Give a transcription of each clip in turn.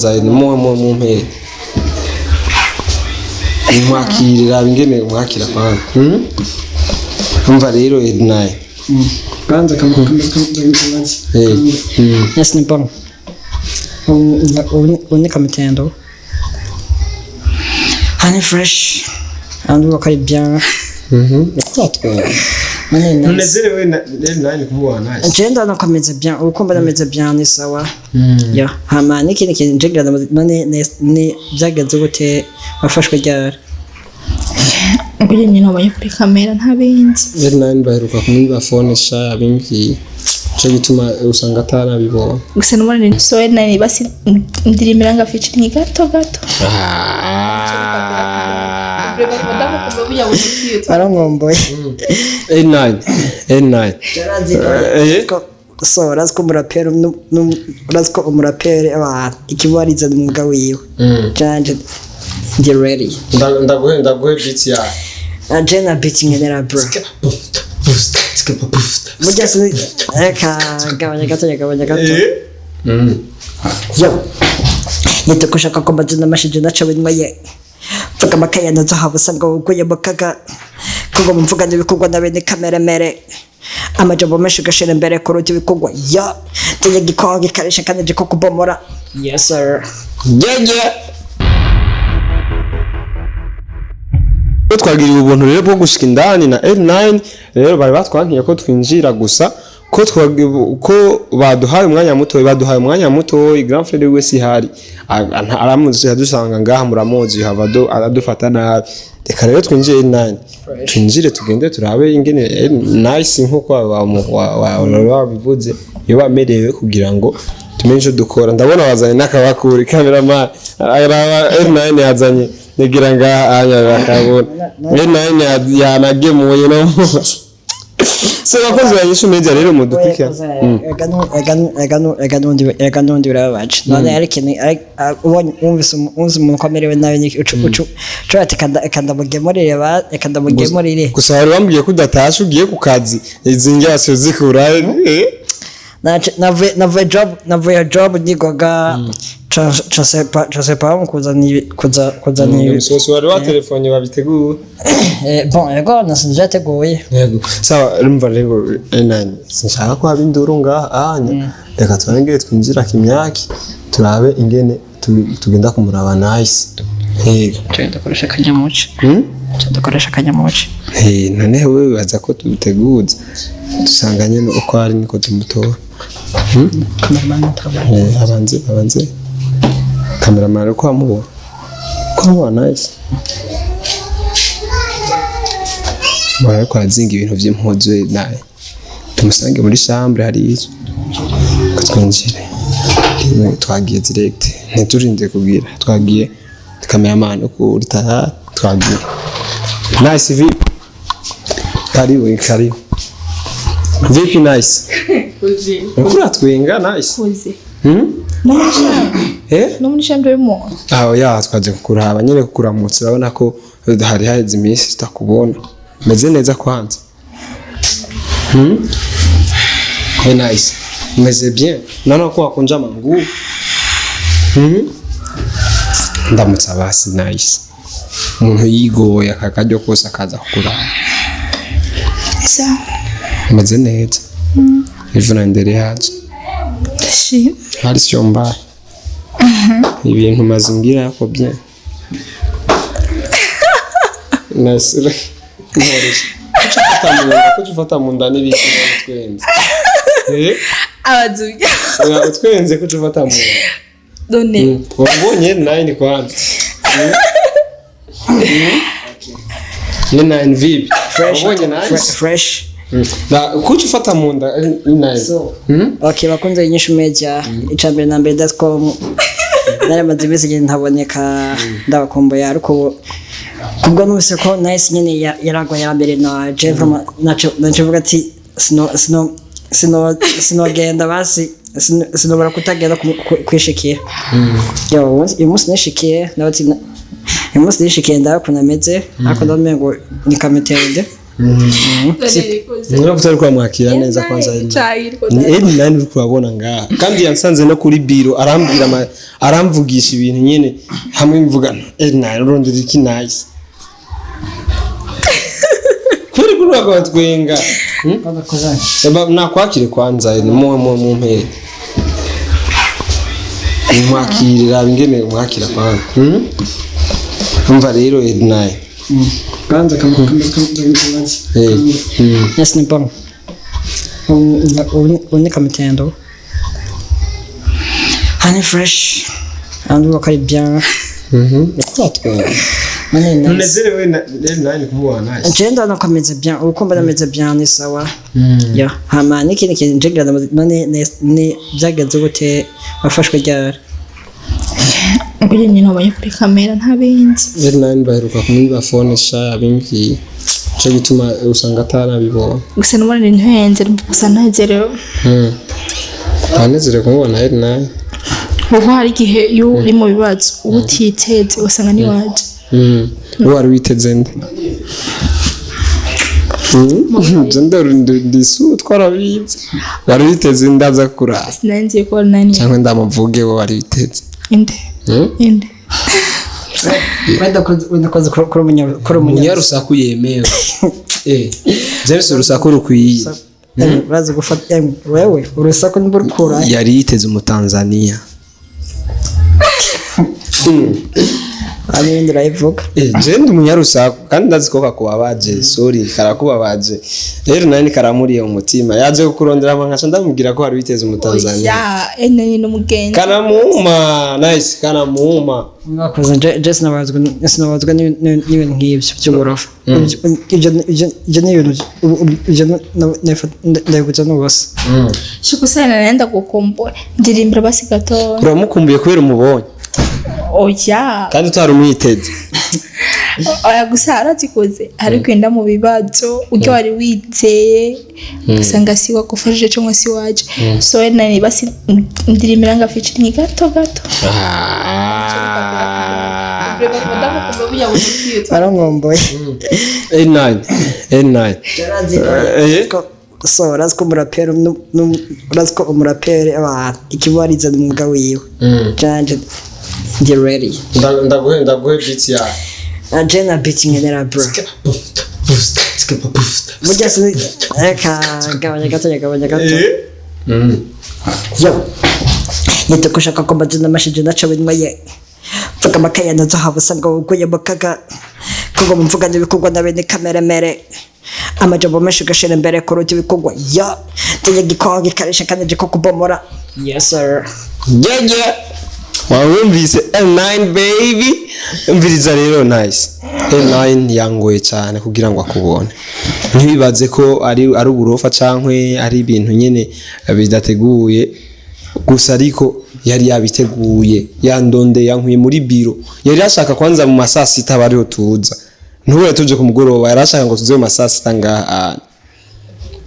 Nzaye mu mu mu mpere mwakirira ingene mwakira kwanza. Umva rero Ednaye. Kwanza kama kama kama. Eh. Yes, ni bon. Ubu ni kamitendo. Hani fresh. Andu ko ari bien. Twatwara. Mane nice. Tunezerewe na Ednaye kumubona nice. Je ndabona ko ameze bien, uko mbona ameze bien ni sawa. Ya, hama n'ikindi kintu nje ngira none ni byagenze gute, wafashwe ryari? Kugira nyine wabonye kuri kamera ntabenzi. Ednaye baheruka kumwiba phone sha yabimbwiye. Cyo gituma usanga atarabibona. Gusa n'ubundi ni so nani basi ndirimira nga featuring gato gato. Barankomboye. N9 N9. So urazi ko umuraperi urazi ko umuraperi abantu ikibariza ni umwuga wiwe. Janje ndi ready. Ndaguhe beat ya. Je na beat nkenera bro. Burya si reka gabanya gato, gabanya gato. Yo. Nitukushaka ko mbazina amashije naca binwaye. Mvuga amakaye na zahabu usanga wuguye mu kaga. Kuko mu mvuga n'ibikorwa na bene kameremere. Amajambo menshi ugashira imbere kuruta ibikorwa. Ya. Tujya gikonga ikarisha kandi nje ko kubomora. Yes sir. Yeah. Twagiriwe ubuntu rero bwo gushika indani na L9, rero bari batwankiye ko twinjira gusa ko ko baduhaye umwanya muto, baduhaye umwanya muto. Grand frère we si hari aramuzi yadusanga ngaha, muramuzi havado aradufata nabi. Reka rero twinjire L9, twinjire tugende turabe ingene nice nkuko babivuze iyo bamerewe kugira ngo tumenye ico dukora. Ndabona bazanye n'akabakuri, cameraman araba L9 yazanye nigira ngaha anya bakabona L9 yanagemuye no se bakozi ba Yesu Media rero mudukurikira. Ega nundi birababaje none ari ikintu ubonye wumvise umuntu ko amerewe nabi ni ucu ucu ucu ati kanda ndamugemurire ba reka ndamugemurire. Gusa wari wambwiye ko udatashe ugiye ku kazi, izi ngeso zikura. Navuye job nigoga ca sepa kuzana ibi. Umusosi wari wa telefone babiteguye. Bon, ego nasinze yateguye. Yego, sawa. Urumva rero N9 sinshaka ko haba induru ngaha anya, reka turangire twinjira kimyaki turabe ingene tugenda kumuraba nice. Yego. Ndakoresha akanyamuci. Ndakoresha akanyamuci. Eh, none wewe wibaza ko tubiteguza dusanga nyene uko ari niko tumutora. Cameraman ntabwo. Eh, abanze cameraman uko amubona, uko amubona nice. Mbona ariko arazinga ibintu vy'impuzu naye tumusange muri chambre hariya ko twinjire. Rimwe twagiye direct, ntiturinde kubwira twagiye cameraman uko uri tayari, twagiye. Nice, vipi? Karibu, karibu. Vipi nice? Kuzi. Uriko uratwenga nice. Kuzi. Hmm? No muri chambre. Eh? No muri chambre y'umuntu. Aho ya twaje kukuraba nyene kukuramutsa, urabona ko hari haheze iminsi tutakubona. Meze neza kwanza. Hey nice. Meze bien. Naona ko wakunja mangu. Ndamutsa basi nice. Umuntu yigoye aka karyo kose akaza kukuraba. Sawa. Meze neza. Ejo naendelea aje? Ndashima. Hali sio mbaya. Ibintu mazingira yako bien. Nasira. Kuki ufata mu nda? Kuki ufata mu nda n'ibiki utwenze? Eh? Abazuya. Oya, utwenze kuki ufata mu nda? None. Wabonye nine kwanza. Ni nine vipi? Wabonye nine? Fresh. Na kuki ufata mu nda nine? So, okay, bakunze Inyishu Media, icambere na mbere .com. Naramaze iminsi nyene ntaboneka, ndabakumbuye, ariko ubu kubwo numvise ko nice nyene yaragwa ya mbere na je vraiment naco vuga ati sino sino sino sinogenda basi sinobora kutagenda kwishikira. Yo uyu munsi nishikiye ndabati uyu munsi nishikiye ndabona ukuntu ameze, ariko ndabona ngo ni kamitende. Mwari kutari kwamwakira neza kwanza. Ni L9 uri kurabona ngaha, kandi yansanze no kuri biro, arambwira aramvugisha ibintu nyene hamwe mvuga L9 urondera iki? Nice kuri kuri bakatwenga. Eba, nakwakire kwanza mu mu mu mpere mwakirira ingene mwakira kwanza. Umva rero L9. Kwanza kama kama kama. Yes, ni bon. Ubu ni kamitendo. Hani fresh. Andi ko ari bien. Uratwenga. Mane nice. Unezerewe na L9 kumubona, nice? Je ndabona ko ameze bien, uko mbona ameze bien ni sawa. Ya, hama n'ikindi kintu nje ngira none ni byagenze gute, wafashwe ryari? Kugira nyine wabonye kuri kamera ntabenzi. L9 baheruka kumwiba phone sha, yabimbwiye, cyo gituma usanga atarabibonye. Gusa nubona ni ntuhenze, gusa ntanezerewe. Anezerewe kumubona L9. Kuko hari igihe iyo uri mu bibazo uba utiteze, usanga ntiwaje. Uwo wari witeze nde? Je ndori ndisu twarabizi, wari witeze ndaza kurara. Sinanzi ko nani. Cyangwa ndamuvuge, wo wari witeze? Inde? Inde? Wenda koze kuri umunya Umunyarusaku yemewe, James, urusaku rukwiye. Urazi gufata wewe urusaku nimba urukura. Yari yiteze umutanzania. Hari ibindi urayivuga. Je ndi umunyarusaku kandi ndazi ko kakubabaje, sorry, karakubabaje rero nani karamuriye umutima, yaje kukurondera nkaca ndamubwira ko wari witeze umutanzania. Oya, ene ni n'umugenzi. Kanamuuma, nice, kanamuuma. Mwakoze, je sinabazwa n'ibintu nk'ibyo by'uburofa. Ibyo ni ibintu ibyo ndabiguza n'ubusa. Shikusana naenda gukumbura, ndirimbira basi gato. Uramukumbuye kubera umubonye? Oya. Kandi utari umwiteze. Oya, gusa arazikoze hari kwenda mu bibazo ujya wari wizeye ugasanga si wagufashije cyangwa si waje, so nani basi ndirimbira nga featuring gato gato. Barankomboye. N9 N9. So urazi ko umuraperi urazi ko umuraperi abantu ikibariza ni umwuga wiwe. Janje ndi ready. Ndaguhe beat yawe. Je na beat nkenera, bro. Burya reka gabanya gato, gabanya gato. Yo nitukushaka ko mbazina amashije naca binwaye mvuga amakaya nazo usanga wuguye mu kaga kuko mvuga n'ibikorwa na bene kameremere, amajambo menshi ugashira imbere kuruta ibikorwa ya tujya gikonga ikarisha kandi ko kubomora. Yes sir. Yeah, wawumvise L9 baby. Umviriza rero, nice, L9 yangoye cyane kugira ngo akubone. Ntibibaze ko ari uburofa cankwe ari ibintu nyene bidateguye gusa, ariko yari yabiteguye, yandonde yankuye muri biro. Yari ashaka kwanza mu masaa 6 bariho tuza, ntubure tuje ku mugoroba. Yari ashaka ngo tuze mu masaa 6 ngaha.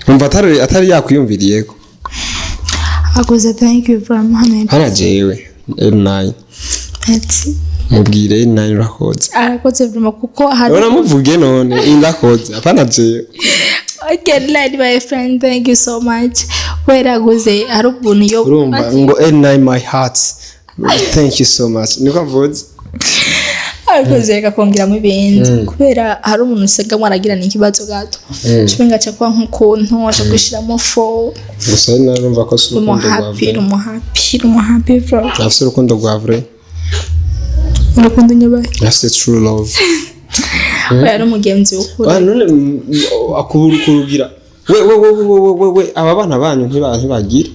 Umva, atari yakwiyumviriyeko. Akoze, thank you for Mohamed. Hana jewe L9. Ati Mubwire L9 urakoze. Arakoze vraiment kuko hari Urabona, muvuge none, indakoze, apana jewe. Okay, like my friend, thank you so much. Weraguze hari ukuntu iyo Urumva ngo L9 my heart, thank you so much, niko avuze. Ariko reka kongeramo ibindi kubera hari umuntu usanga mwaragirana ikibazo gato, cumi ngaca kuba nk'ukuntu aca gushiramo fo. Gusa L9 urumva ko si urukundo rwa Umuhappy. vrai. Umuhappy, umuhappy bro. Afise urukundo rwa vrai. Urukundo nyabaye. Afise true love. Oya, ari umugenzi w'ukuri. Ah, none akurugira we we we we we we we aba bana banyu ntibagira.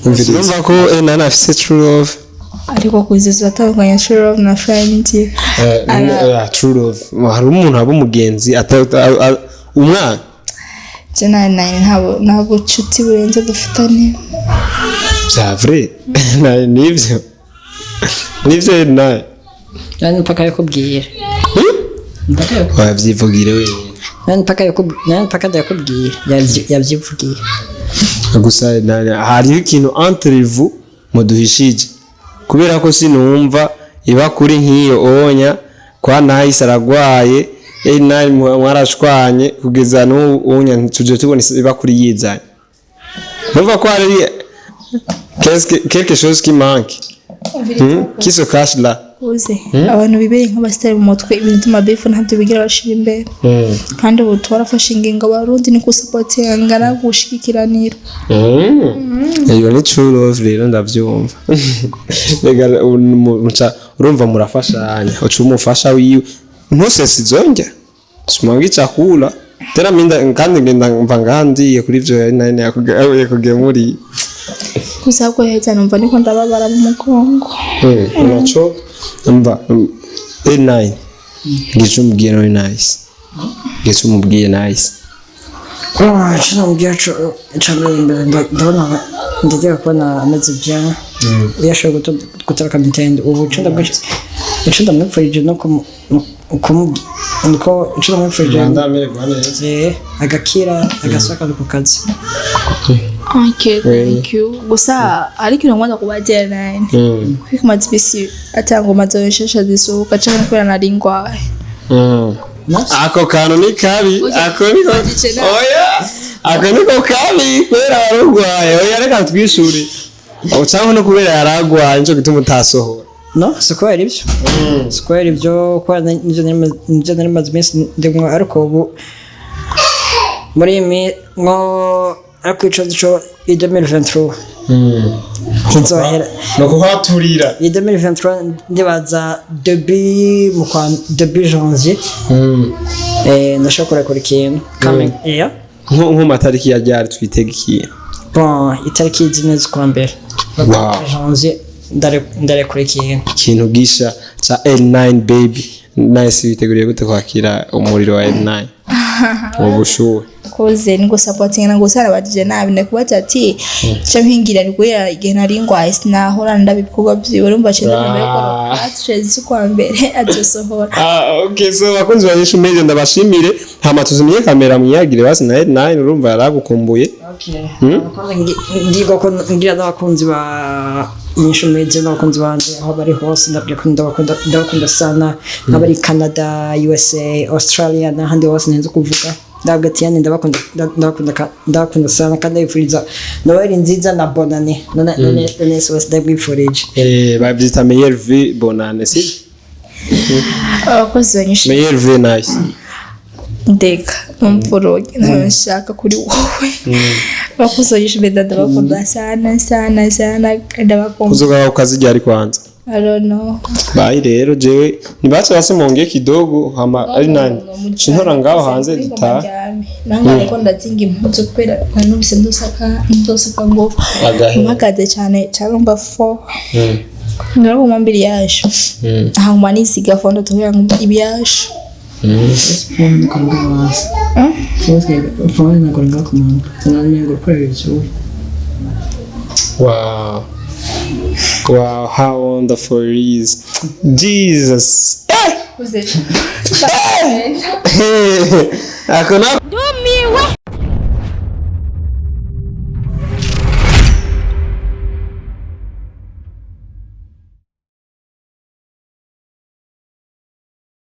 Umviriza, urumva ko L9 afise true love. Ariko kuziza atandukanye true love na friend. True love, hari umuntu aba umugenzi umwana. Je na nine nta bucuti burenze dufitanye. Bya vrai nivyo nawe. Nani mpaka yakubwira. Wabyivugire wenyine. Nani mpaka yakubwira, nani mpaka ndakubwira, yabyivugiye. Gusa hariho ikintu entre vous muduhishije, kubera ko sinumva iba kuri nk'iyo onya kwa nahise aragwaye. L9 mwarashwanye kugeza n'ubu unya tuje tubona ibakuri yizanye. Numva ko hari quelque chose qui manque, Qui se cache là? Uze abantu bibereye nk'abasitari mu mutwe, ibintu by'amabefu ntabyo bigira bashira imbere. Kandi ubu twarafashe ingingo, Abarundi ni gusapotingana, gushigikiranira. Iyo ni true love rero, ndavyumva. Rega urumva murafashanya, uca umufasha wiwe ntusese izongya simwangi chakula tena minda, kandi ngenda mva ngaha ndiye kuri ivyo yari nari yakugemuriye. Gusa ahubwo heza numva niko ndababara mu mugongo. Unacho mva L9 ngico umubwiye no nice, ngico umubwiye nice. Ico namubwira co mbere, ndabona ndagiye kubona ameze bien, iyo ashoboye gutoroka mitende ubu. Ico ndamwipfurije no nuko ico ndamwipfurije Ndamererwa neza. Agakira, agasubira ku kazi. Okay, thank you. Gusa ariko ikintu ngomba kubagira nani, kwiko maze imisi ata ngoma zoshesha zisohoka canke kubera nari ngwaye. Ako kantu ni kabi, ako niko. Oya, ako niko kabi kubera warugwaye. Oya, reka twishure cyangwa no kubera yaragwaye nico gituma utasohora. No, si kubera ibyo, si kubera ibyo, kubera nivyo nari maze iminsi ndimwo, ariko ubu muri iyi nko ariko ico co i 2023 ntizohera. No kuhaturira. I 2023 ndibaza début mu kwa début janvier, ndashobora kurekura ikintu coming, yeah. Nko matariki ya ryari twitega ikintu? Bon, itariki 4 z'ukwa mbere, janvier, ndarekura ikintu. Ikintu gisha ca L9 baby. Nice, witeguriye gute kwakira umuriro wa L9 mu bushuhe? Koze ni gusapotingana. Gusa nabajije nabi, ndakubaza ati ca mpingira ni kubera igihe nari ngwaye sinahora ndaba ibikorwa vyiwe. Urumva cenda mbere ko atre z'ukwa mbere azosohora. Ah, okay, so bakunzi ba Yishu Media, ndabashimire. Hama tuzimye kamera mwiyagire basi na L9, urumva yaragukumbuye. Ndirwa ko ngira n'abakunzi ba Inyishu Media n'abakunzi banje aho bari hose, ndabwira ko ndabakunda, ndabakunda sana, nk'abari Canada, USA, Australia n'ahandi hose ntenze kuvuga. Ndababwira ati yani ndabakunda, ndabakunda, ndabakunda sana, kandi ndabifuriza Noheli nziza na bonane none wese ndabwifurije. Bavyita meilleure vie, bonane, si? Abakozi banyishe. Meilleure vie, nice. Ndeka numvuroge ntayo nshaka kuri wowe. Abakozi banyishe Media, ndabakunda sana sana sana, kandi ndabakunda. Uzogaruka ukazirya ari kwanza? I don't know. Bayi rero, jewe nibace basi monge kidogo, hama ari nani cintora ngaho hanze dutaha. Nange ariko ndazinga impuzu kubera numvise ndosaka ngo Agahe. mpagaze cyane cyangwa fo ngaraguma mbiri yaje hanyuma nisiga fondo tukugira ngo ibiyashu. Phone phone ngaho ku muntu sinamenye gukorera ibyo. Wow, how wonderful it is. Jesus. Ako na Ndumiwe.